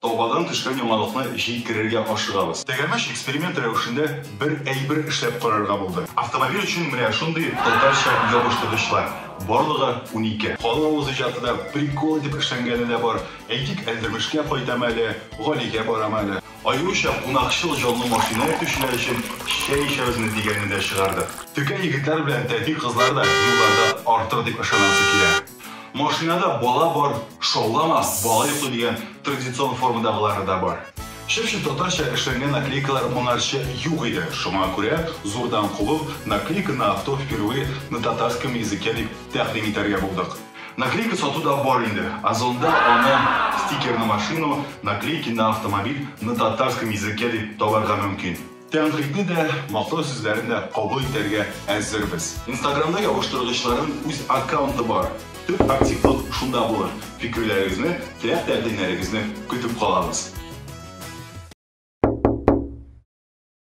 Табадан төшкән яңалыкны җиткерергә ашыгабыз. Тәгәрмәч эксперимент рәвешендә бер әйбер эшләп карарга булды. Автомобиль өчен менә шундый татарча ябыштыргычлар. Барлыгы 12. Халык авыз иҗаты да, прикол итеп эшләнгәне дә бар. Әйтик, Әлдермешкә кайтам әле, Галигә барам әле. Аеруча кунакчыл җанлы машина йөртүчеләр өчен чәй эчәбезме дигәнне дә чыгардык. Текә егетләр белән тәти кызлар да юлларда артыр дип ышанасы килә. Машинада бала бар, шаулама, бала йоклый дигән традицион формадагылары да бар. Чып-чын татарча эшләнгән наклейкалар моңарчы юк иде, шуңа күрә зурдан кубып, наклейка на авто впервые на татарском языке дип тәкъдим итәргә булдык. Наклейка сату да бар инде, Озонда аны стикер на машину, наклейки на автомобиль на татарском языке дип табарга мөмкин. Тәнкыйтьне дә, мактау сүзләрен дә кабул итәргә әзербез. Инстаграмда ябыштыргычларның үз аккаунты бар. Төп активлык шунда булыр. Фикерләрегезне, теләк-тәкъдимнәрегезне көтеп калабыз.